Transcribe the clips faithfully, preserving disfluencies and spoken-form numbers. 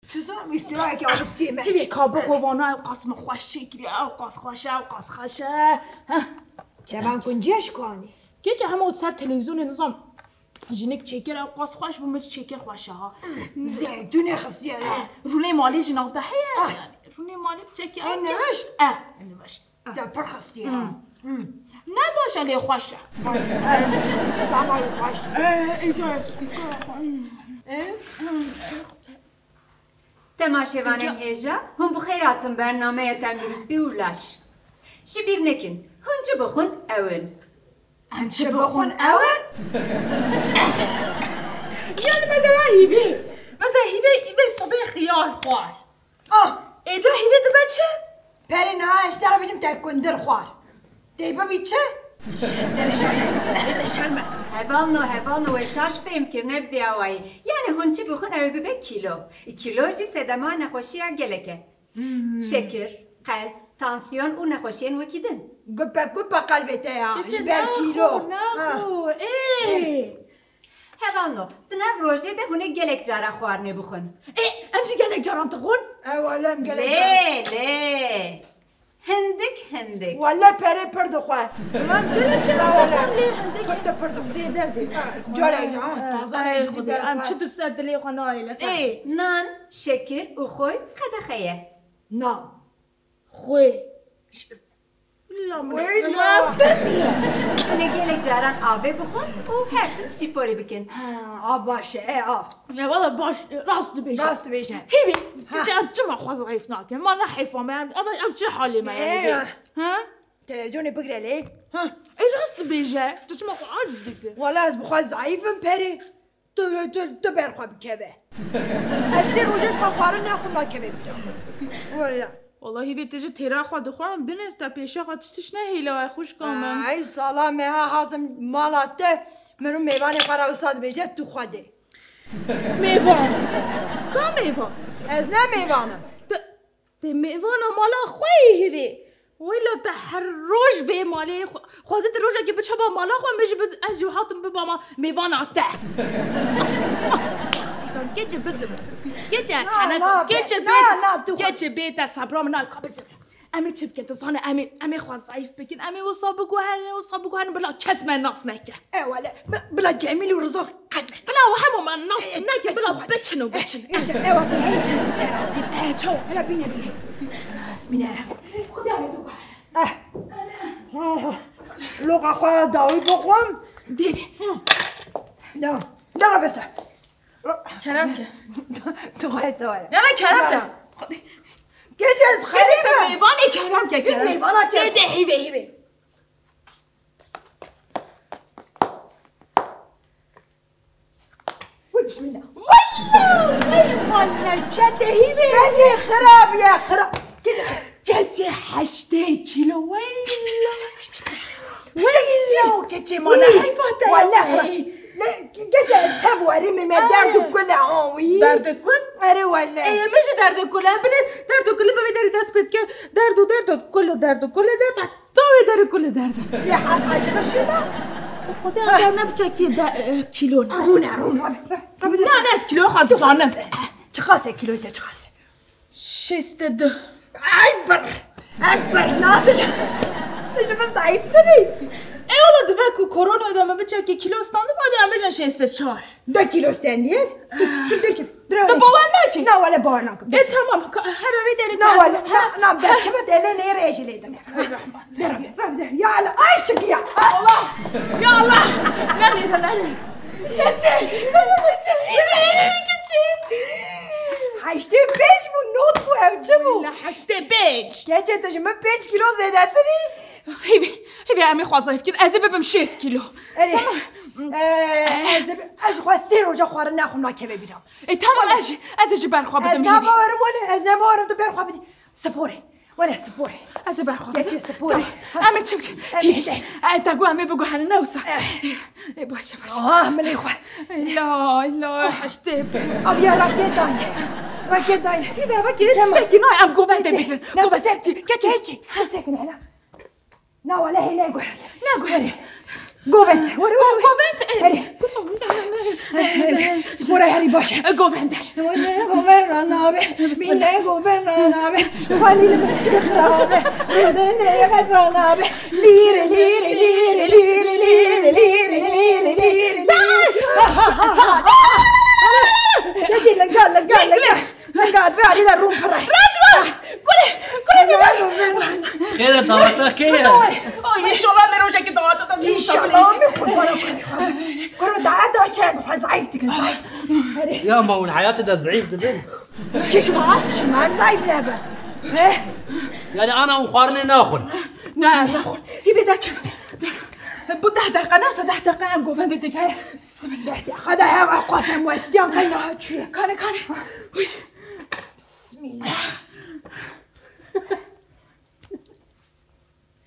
Çi zor îftirayekî alistî me. Hîvê ka bixwe vana ew qas min xweş çêkiriye, ew qas xweş e, ew qas xweş e. Heh. Kevan kunciya ji ku anî? Keçe hema ser televîzyonê nizam jinik çêkir ew qas xweş bû, min çêkir xweş e ha. Zeytûnê xistiye ya. Rûnê malê ji nav de heye yani. Rûnê malê biçekî. E, niviş? E, niviş. Te pir xistiye ha. Ne baş e lê xweş e. Baş e. Tamam xweş. E, îca ez. E? Temaşevanên hêja, hûn bi xêr hatin bernameya tenduristî û laş. Ji bîr nekin, hûn çi bixwin ew in. Em çi bixwin ew in? Yani mesela hîvê. Mesela hîvê, hîvê sibê xiyar xwar. Ah, êca hîvê dibe çi? Perê niha ez ji te re bêjim te kundir xwar. Tê bibî çi? Şerme, şerme, şerme. Hevalno, hevalno, we şaş fêm kir, ne bi vî awayî. Yani hûn çi bixwin ew ê bibe kîlo. Kîlo jî sedema nexweşiya gelek e. Şekir, qelb, tansiyon û nexweşiyên wekî din. Gupe gupe qelbê te ya, ji ber kîlo. Naxo, naxo, ê. Hevalno, di nav rojê de hûn ê gelek cara xwarinê bixwin. Ê, em jî gelek caran dixwin? Ew, em gelek caran. Lê, lê. Hindik, hindik. Wele perê pir dixwe. Em gelek caran dixwin, lê hindik. Pir de pir dixwe. Zêde, zêde. Cara ya, taze. Ay, Xwedê, em çi di ser dilê xwe nahêlin. Ê. Nan, şekir û xwê qedexe ye. Na. Xwê. Bila min. Weyla. Hûn ê gelek caran avê bixwin û her tim spor ê bikin. Ha, av baş e, e, av. Ya valla baş, rast dibêje. Rast dibêje. Hîvê, ha. Tu em çima xwe zayıf nakin? Ma ne heyfa me, em, ev, ev çi halê me yani? Ha? Televizyonê bigre lê. Ha. E, rast dibêje. Tu çima xwe aciz dikî? Wala ez bi xwe zayıf im perê. Tu, tu, tu ber xwe bikeve. Ez sê roje ji xwe xwarin naxwim, nakeve bîra. Wala. Wala hîvê tu ji têra xwe dixwe, em binêr te pêşa xwe tişt tişt nehêla, xwişka min. Ay, sala me ha hatim mala te, min û mêvanê xwe re wisa dibêje, tu xwe dê. Mêvan? Ka mêvan? Ez ne mêvan im. Tu, Tê mêvana mala xwe yê hîvê. Weyla te her roj vê malê xwe-, xwezî tu rojekê biçe ba mala xwe, min jî bi-, ez jî hatim bibama mêvana te. Keçê bizim. Keçê ez hene. Keçê bê, keçê bê te sebra min nayê ka bizim. Em ê çi bikin? Tu zanî em ê, em ê xwe zayıf bikin. Em ê wisa biguherin, wisa biguherin bila kes me nas neke. E wele, bi-, bila Cemîl û Rizo qet me. Bila hemû me nas neke, bila biçin û biçin. E, e, e, ewa, hey, hey, terazî. E, çawa? Bila bîne, bîne. Bîne. Eh. Loqa xwe dawî bixwim. Dê, dê. Da. Da, da, bese. Kerem ke. Tu xwe te were. Ya, kerem ke. Gece ez xerî me. Mêvanê kerem ke, kerem. Mêvana çe. Dê, dê, hîvê, hîvê. Wî bismillah. Wallah, wallah, çete hîvê. Keçê xirab ya, xirab. Keçê xirab. Keçê heştê kîlo, wallah. Wallah, keçê mala heyfa te. Wallah, xirab. Ne, keçê ez tev werî me, me derd û kul e, ha, wî. Derd û kul? Erê, wallah. Ê, min jî derd û kul e. Binê derd û kulî bi vê derî dest pê dike. Derd û derd û kul û derd û kul e, derd. Tavê derê kulê derde. Lê hal aşiqa şuna. Xwedê eger ne biçekî de, e, kîlo ne. Rûne, rûne, rabi, rabi, rabi. Na, ne, ez kîlo xwe dizanim. Çiqas e kîloyê te, çiqas e? Şêst û du. Ay bir, ay bir, na, tu ji, tu ji min zayıftir î. E, ola dibe ku koronayê de min biçekî kîlo standim, hadi em bêjin şêst û çar. Du kîlo stendiye. Tu, tu derkeve. Tu bawer nakî? Na, wele bawer nakim. E, tamam. Ka-, her eve derê. Na, wele, na, na, berçime de lê nê rejî lê dime. Bismillahirrahmanirrahim. De, de, de, ya Allah, ay şikiya. Allah! Ya Allah! Ne vêre, ne vêre? Keçê! Keçê! Keçê! Heştê pênc bû, not bû, ew çi bû? Wele heştê pênc. Keçê, tu ji min pênc kîlo zêdetir î. Hîvê, hîvê em ê xwe zayîf kin. Ez ê bibim şêst kîlo. Erê. Tamam. Ee, ez de, ez ji xwe sê roja xwarin naxwim, nakeve bîra. E, tamam, ez jî, ez ê ji ber xwe bidim hîvê. Ez nabawerim wele, ez nabawerim tu ber xwe bidî. Sporê. Wele sporê. Ez ê ber xwe bidim. Geçê sporê. Tamam. Em ê çi bikin? Hîvê. E, te got em ê biguherin, ne wisa? E, baş e, baş e. Ah, milê xwe. La, la, heştê pê. Abiya raket dayne. Raket dayne. Hîvê, vekê, tiştekî nayê, em govendê bigrin. Govendê. Keçê. Keçê. Hesekine, hela. Na, wele hê neguherî. Neguherî. Govend, were, were, were. Govend, e, Herê. Spora herî baş e. E, govend. Were, govend ra nabe. Bîle govend ra nabe. Xwelî li min xirabe. Rode ne yeket ra nabe. Lîre, lîre, lîre, lîre. Keçî linga, linga, linga. Min gat ve alî de rûn pire. Radwa! Kure, kure bebe. Kêre daweta kê ye? Oy, inşallah me rojekî daweta da inşallah. Min qurbana kurê xwe. Kuro daweta çe bi xwe zayıf dikin, zayıf. Hadi. Ya ma hûn heyatê de zayıf dibin? Çima? Çima zayıf nebe? He? Yani ana hûn xwarinê naxwin? Ne, naxwin. Hîvê de çe? Bu deh deqa ne, deh deqa em govendê dikin. Bismillah. Deh deqa de hev qasem wesiyan qey naha çûye. Kane, kane. Uy. Bismillah.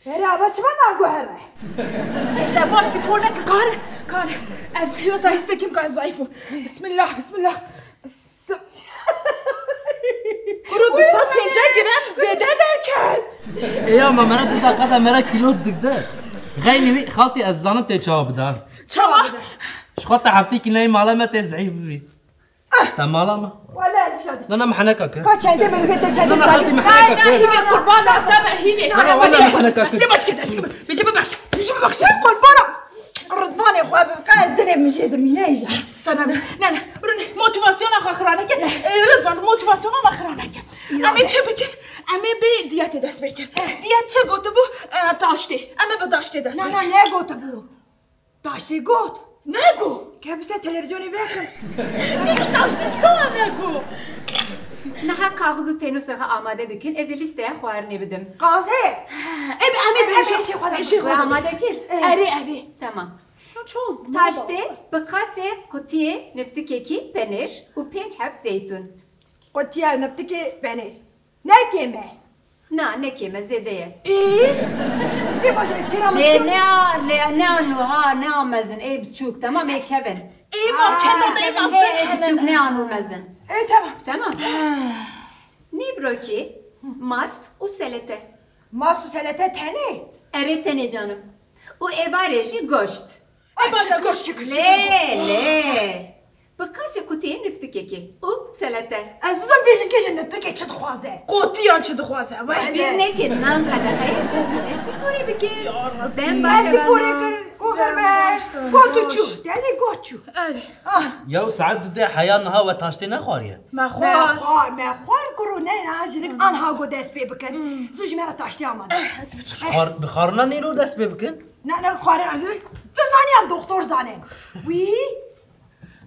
Here, ava çima naguhere? Ê, te baş spor neke, kare, kare. Ez hiyosa hîstekî bike, ez zayıf im. Bismillah, bismillah. S- Kuro du sed pêncî gram zêde derket. Ê ya, ma mera du deqa de mera kîlo digde. Xeynî wî xaltî ez zanim tê çawa bida. Çawa? Ji xwe te heftîkî neyê mala me tê zayıf bibî. Te mala me? Wele ez jî Na, na, me heneka kir. Ka çendê min te çendê Na, na, xaltî me Na, heneka na, kir. Hîvê, qurbana te me, Hîvê. Na, na, wele me heneka kir. Destê baş ke, destê baş. Bêje bibexşe, bêje bibexşe. Qurbana. Ridvanê xwe bim, qe ez dilê min jê dimîne jî. Sana bir, ne, ne, rûne, motivasyona xwe xira neke. E, Ridvan, motivasyona me xira neke. Em ê çi bikin? Em ê bê diyetê dest pê kin. Diyet çi gotibû? E, taştê. Em ê bi taştê dest pê kin. Na, na, ne gotibû? Taşê got. Nego. Ke bise televizyonê vekim. Nego taştê çawa nego? Niha kaxîz û pênûsê xwe amade bikin, ez ê lîsteya xwarinê bidim. Kaxîzê? Em, em ê Em bêjin. Ê, ê, ê, ê, amade kir? Erê, erê. Tamam. Çawa? Taştê bi qasê qutiyê niftikekî penêr û pênc heb zeytûn. Qutiya niftikê penêr. Ne kêm e? Na, ne kêm e, zêde ye. Ê? Ê baş e, kêra Lê min. Ne, lê ne anu ha, ne a mezin, ê biçûk, tamam, ê kevin. Ê ma kevin, ê ma Ê, ê biçûk, ne anu mezin. Ê, tamam. Tamam. Nîvrokî, mast û selete. Mast û selete tenê? Erê tenê canım. Û êvarê jî goşt. Ay, şükür, şükür, şükür. Lê, lê. Bi qasê qutiyê niftikekê û selete. Ez dizim vê jikê ji niftikê çi dixwaze. Qotiyan çi dixwaze, weh. Bîr nekin, nan qedexeyê, ez sporê bikim. Ya Rabbi. Dem Ez başe sporê bana. Kir, ku verme. Gotu çû, yani gotu çû. Erê. Ah. Ya saet dude heya niha we taştê nexwariye? Me xwar. Me xwar, me xwar kuro ne, ha, jinik anha go dest pê bikin. Zû ji me re taştê amade. Eh, ez biçim. Xwar, bi xwarina nîro dest pê bikin? Na, na, xwarin anî. Tu zanî ya doktor zane. Wî.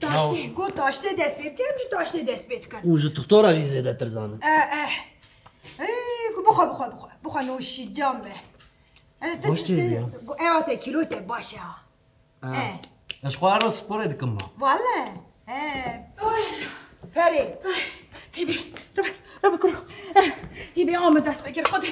Taştê, Ya. Got taştê dest pê bike, em jî taştê dest pê dikin. Û ji doktora jî zêdetir zanin. Eh, eh. Ê, bixwe, bixwe, bixwe. Bixwe noşîcan be. Hele tu Baş çêdî ya. Ewa te kîlo te baş e ha. Eh. Eh. Ez xwe her roj sporê dikim ma. Wale. Eh. Oy. Perê. Hîvî, rebe, rebe kuro. Eh, hîvî, ama dest pê kir, Xwedê.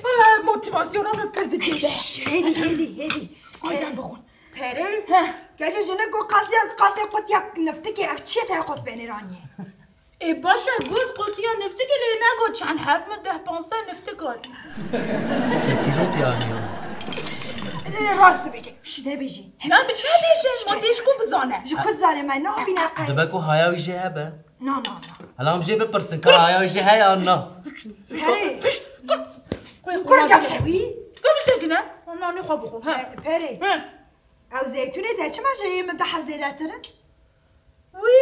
Wala motivasyona me pir dicî de. Şş, hêdî, hêdî, hêdî. Ay, Eh. Dem bixwin. Perê. Heh. Gece jinik got qasê, qasê qutiya niftikê, ev çi ye te xwest benêraniyê? Ê, baş e, got qutiya niftikê lê negot çend heb, min deh panzdeh niftik hat. Kîlo tiyaniya. Ê, rast dibêje. Şi nebêje. Ne, bi-, nebêje, ma tê ji ku bizane. Ji ku dizane me, nabîne qey. Dibe ku haya wî jê hebe. Na, na, na. Hela em jê bipirsin, ka haya wî jê heye an na. Perê. Hişt, hişt, kur. Kur kemse wî. Kemse gine. Nanê xwe bixwe, he. Perê. He. Ew zeytûnê te çima ji yê min deh heb zêdetir in? Wî,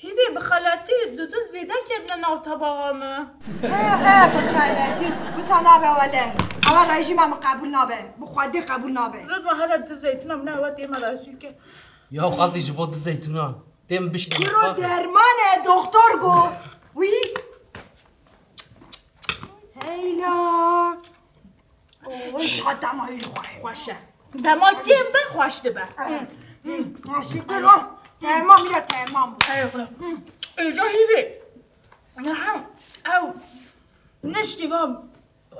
hîvê bi xeletî du du zêde ketine nav tebaxa min. He, he, bi xeletî. Wisa nabe wele. Ewa rejîma min qebûl nabe. Bi xwedê qebûl nabe. Ridva hele du zeytûna min ewa tê me rezîl kir. Ya xaltî ji bo du zeytûna. Tê min bişkî Kuro mutfaxê. Derman e, doktor got. Wî. Heyla. Oy, çiqa dema wî xweş. Xweş e. Dema kêm be, xweş dibe. Eh, hmm, şükür o. Temam ya, temam. Ey, xwe. Êca hîvê. Aha, ew. Nişkî va,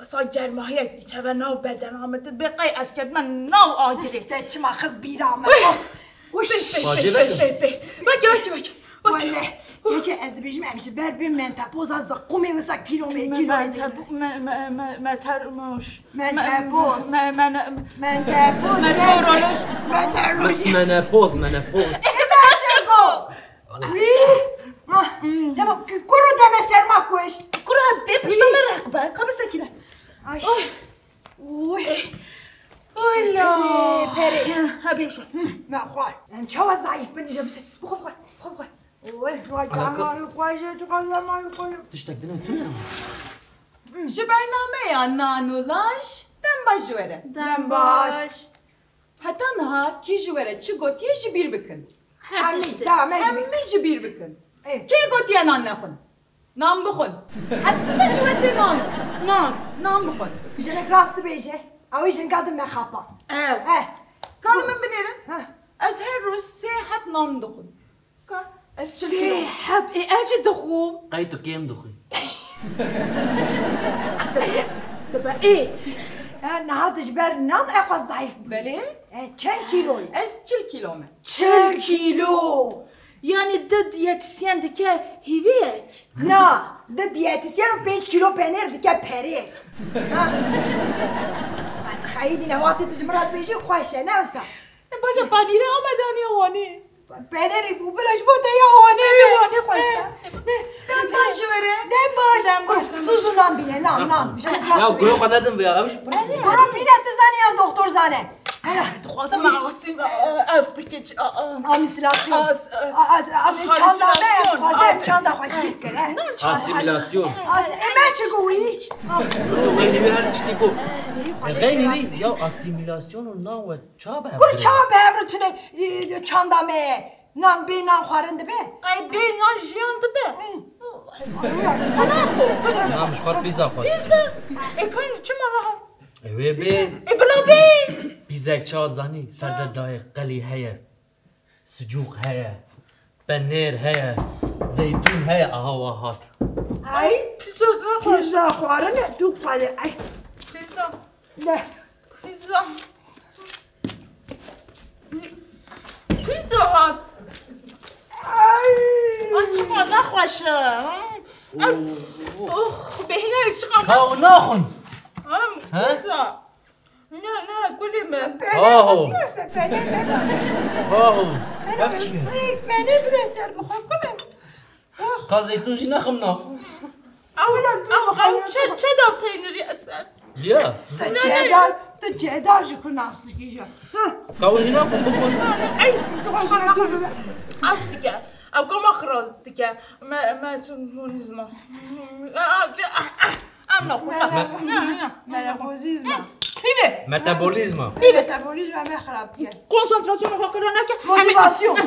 sa germahiyek dikeve nav bedena min. Tu bê qey ez ketime nav agirê. Te çima xiz bîra me. Uş. Pê, pê, pê, pê, pê, pê. Weke, weke, weke. Weke. Wele. Keçê ez dibêjim em ji ber vê mentepoza ziqûmê wisa kîlo me-, kîloyê digrin. Mentepo-, me-, me-, me-, metermoş. Mentepoz. Me-, me-, me-, Mentepoz. Meteoroloj. Meteoroloji. Menopoz, menopoz. Çeko. Wî. Ah, Tamam, k- kuru deme serma kuş. Kura de pişta me reqbe. Ka bisekine. Ay. Uy. Oy la. Peri. Ha bêje. Me xwar. Em çawa zayıf bin, je bise. Bixwe, bixwe, bixwe. Oy, vay, Alaka- damarı xweşe, çiqas damarı xweşe. Tiştek din tune ama. Ji bernameya Nan û Laş dem baş ji we re. Dem baş. Heta niha kî ji we re çi gotiye ji bîr bikin. Hemî, da, me ji bîr. Hemî ji bîr bikin. Ê. Kê gotiye nan nexwin? Nan bixwin. Heta ji we tê nan. Nan. Nan bixwin. Jinek rast dibêje. Ew ê jinka din me xapa. Ew. Eh. Ka li min binêrin. Heh. Ez her roj sê heb nan dixwim. Ka ez çil kilo. Sê heb ê ez jî dixwim. Qey tu kêm dixwî. Dibe ê. Eh, niha tu ji ber nan ew xwe zayıf bû. Belê. Eh, çend kîloyî? Ez çil kilo me. Çil kilo. Yani di diyetisyen dike hîviyek. Na, di diyetisyen û pênc kilo penêr dike perêk. Ha. Xeyidî ne wextê tu ji min re dibêjî xweş e, ne wisa? Baca panîre amedaniye wanê. Penêrî bû bila ji bo te ya wanê be. Wanê xweş e. Dem baş ji we re. Dem baş. Dem baş. Zû zû nan bîne, nan, nan. Ji min Ya rast guro xwe nedim vê ya. Ew jî Guro bîne, tu zanî yan doktor zane. Hela. Dixwazim ma Asîm, ev bike. Amîsilasyon. Az- Az, az, çanda me, Halüsinasyon. dixwazim çanda xweş bîr kir, he. Asîmîlasyon. Az, e, me çi gowî? Xeynî wî her tiştî got. Xeynî wî ya asîmîlasyon û nan we çawa be? Kur çawa bi hev re tune, e, çanda me, nan bê nan xwarin dibe? Qey bê nan jiyan dibe. Tu naxo. Nam ji xwe pîza xwe. Pîza. E kan çima naha? E wê bê. E bila bê. Pîzek çawa zanî, ser de dayê qelî heye. Sicûq heye. Penêr heye. Zeytûn heye, aha wa hat. Ay, pîza xwarin e, tu xwedê, ay. Pîza. Ne? Pîza. Pîza hat. Ay. Ay çima nexweş e. Oh, bêhna çiqa. Ka û naxwin. Em He? Pîza. Ne, ne, gulê me. Penê Aho. xwesiya se, penê me. Aho. Penê, penê bide ser bixwe, gulê me. Ka zeytûn jî nexim na. Ew, ew, ew çe, çe da peynirî eser. Ya. Tu cedar, tu cedar ji xwe nas dikî ya. Ha. Ka û jî nexim bixwin. Ey, az dike. Ew kama xiraz dike. Me, me, çim nizma. Em naxwe. Ne, ne. Metabolizma. Hîvê. Metabolizma. Metabolizma me xirab diye. Konsantrasyona xwe qira neke. Motivasyon.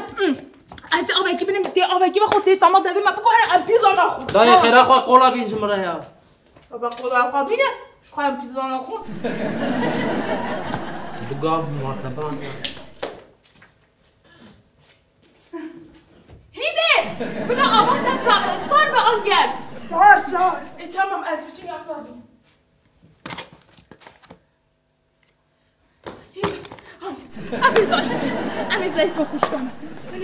Ez avekî binim tê avekî ve xwe tê tama devê me biko her em pîza naxwe. Dayê xêra xwe qola bîn ji min re ya. Baba qola xwe bîne. Ji xwe em pîza naxwe. Bi gav muhateban ya. Hîvê! Bila ava te ta, sar be an germ. Sar, sar. E tamam ez biçim ya sar bînim. Hîvê, hay, em ê zayıf bin. Em ê zayıf bin xuşka me.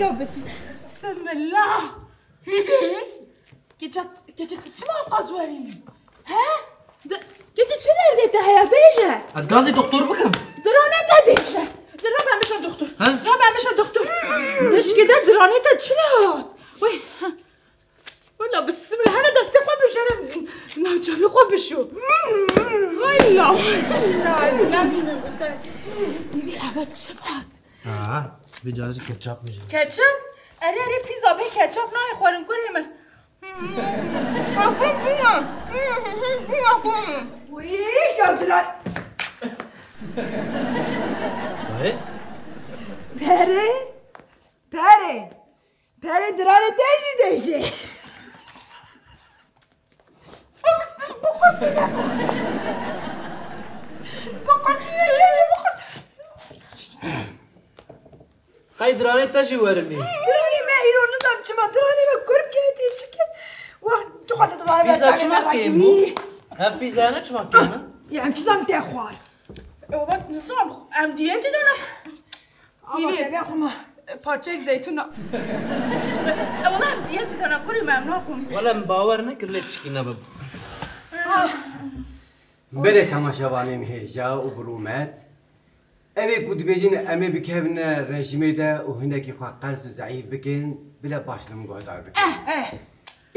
Lo bismillah. Hîvê! Keçe, keçe tu çima qaz werî? He? De, keçe çi derdê te heye bêje? Ez gazê doktor bikim. Dirane te dêje. Dira ben mişe doktor. He? Dira ben mişe doktor. Mişke de dirane te çi hat? Wey. Wala bismillah. Hele destê xwe bijere. Navçavê xwe bişo. Wala. Wala. Evet şebat. Ha, bir carı ketçap mı? Ketçap? Erê erê pîza bê ketçap nayê xwarin kurê min. Wî jewdiran. Hayır. Pere. Pere. Pere dirane te jî dêje. Biqurtîne. Biqurtîne, dêje biqurt. Hay diranê te jî werimî. Diranê me îro nizam çima, diranê me kurb ketî çike. Wext tu xwe didware. Pîza çima kêm bû? Ev pîza ne çima kêm e? Ya em çizam te xwar. Ola nizam em diyetê de ne. Ama te be xuma. Parçeyek zeytûn na. E, wela em diyetê te ne kurê me, em naxwin. Wela em bawer nekir lê tişkî nebibû. Belê temaşevanên hêja û bi rûmet. Ev ê ku dibêjin em ê bikevine rejîmê de û hinekî xwe qels û zeîf bikin, bile baş li min guhdar bikin. Eh, eh.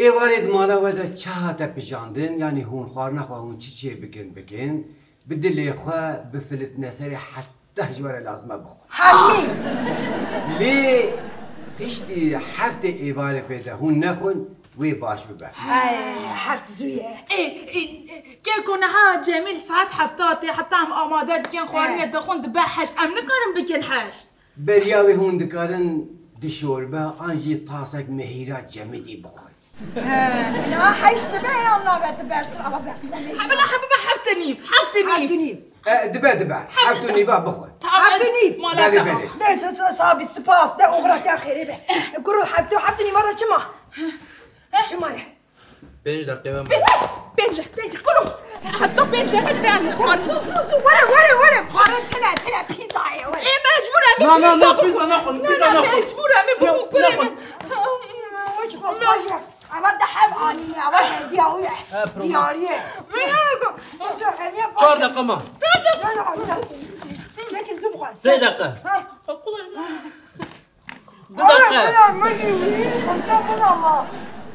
Êvarê di mala we de çi hate pijandin, yanî hûn xwarina xwe hûn çi çê bikin bikin, bi dilê xwe bifilitine serê heta ji we re lazim e bixwin. Hemî! Lê piştî heftê êvarê pê de hûn nexwin, wê baş bibe. Hey, heft zû ye. Ê, ê, keko niha Cemîl saet hefta tê, heta em amade dikin, xwarinê dixwin, dibe heşt. Em nikarin bikin heşt. Beriya wê hûn dikarin di şorbe an jî tasek mehîra cemidî bixwin. He, ya heşt dibe ya nabe tu bersin, ama bersin. Hebila, hebila, heft û nîv, heft û nîv. Heft û nîv. E, dibe, dibe. Heft û nîva bixwe. Tamam. Heft û nîv. Belê, belê. Ne, sa-, sa-, sabî, spas, ne oxira te xêrê be. Kuro heft û, heft û nîva ra çima? Çima ye? Pênc deqe ve. Pênc deqe. Kuro. Heta pênc deqe dibe em xwarin. Zu, zu, zu, were, were, were. Xwarin tine, tine, pîza ye, were. Ê, mecbur em ê pîza bixwin. Na, na, pîza naxwin, pîza naxwin. Mecbur em ê bixwin. Naxwin. Wî çi xwest baş e. Eva de heb anîne, eva hediya wî ye. He, promos. Diyarî ye. Çar deqe ma. Çar deqe. Keçi zû bixwe. Sê deqe. Ha. Du deqe.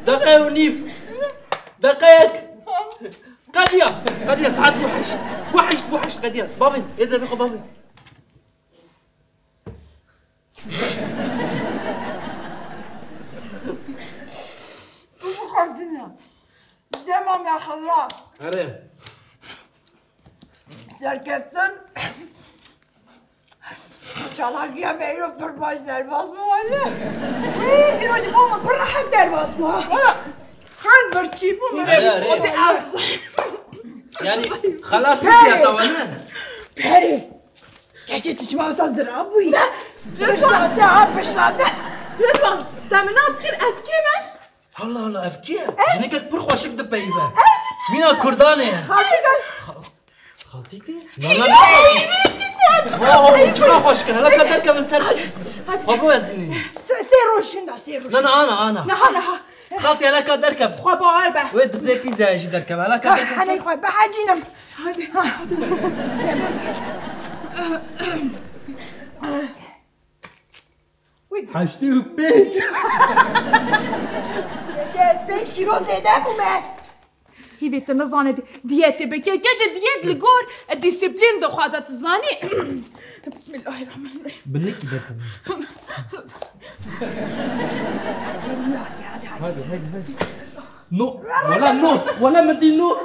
Deqe û nîv. Deqeyek. Qediya. Qediya saet bû heşt. Bû heşt, bû heşt qediya. Bavên, ê devê xwe bavên. Dema me xela. Erê. Serkeftin. Çalakiya me îro pir baş derbas bû wele. Wî, îro ji bo min pir rehet derbas bû. Wala. Xet birçî bû min. Erê, erê. Yanî, xelas bû fiyata we, ne? Perê. Keçê tu çima wisa zira bûyî? Ne, Rêdwan. Pişta te ha, pişta te. Rêdwan, te min nas kir, ez kê me? Allah Allah, ev kî ye? Jinekek pir xweşik dipeyive. Mîna Kurdan e. Xaltî kî? Na, na, na. Wow, çiqa xweşik e. Hela ka derkevin ser. Xwe biwezînin. Sê, sê roj jin da, sê roj. Na, na, ana, ana. Niha, niha. Xaltî, hela ka derkev. Xwe bawer be. Wê dizê pîzayê jî derkev. Hela ka derkev. Henê xwe bihecînim. Hadi. Heştê û pênc. Keçê ez pênc kîlo zêde bûme. Hîvê tu nizane di-, diyetê bike. Keçê diyet li gor disiplîn dixwaze, tu zanî. Bismillahirrahmanirrahim. Bilikî derkeve. Hadi, hadi, hadi. No, wala not, wala min dî not.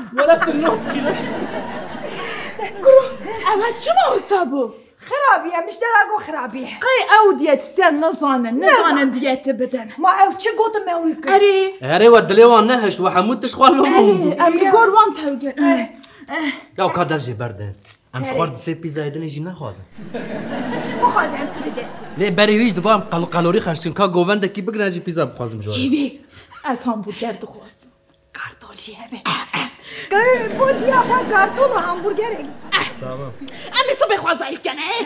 Wala tu not kîle. Kuro, ev çima wisa bû? Xirabî ye, miştera got xirabî ye. Qey ew diyetisyen nizanin, nizanin diyetê bidin. Ma ew çi gotin me wî kir? Erê. Erê we dilê wan nehişt, we hemû tişt xwe lom bû. Erê, em li gor wan tewgin. Eh. Eh. Ya ka dev jê berdin. Em ji xwe re di sê pîzayê dinê jî nexwazin. Bixwazin em sibê dest pê. Lê berê wî jî diva em qal-, kalorî xerc dikin. Ka govendekî bigrin ez jî pîza bixwazim ji we re. Hîvî, ez hamburger dixwazim. Kartol jî hebe. Bo diya xwe kartol û hamburgerê. Tamam. Em ê sibê xwe zayîf ken, he?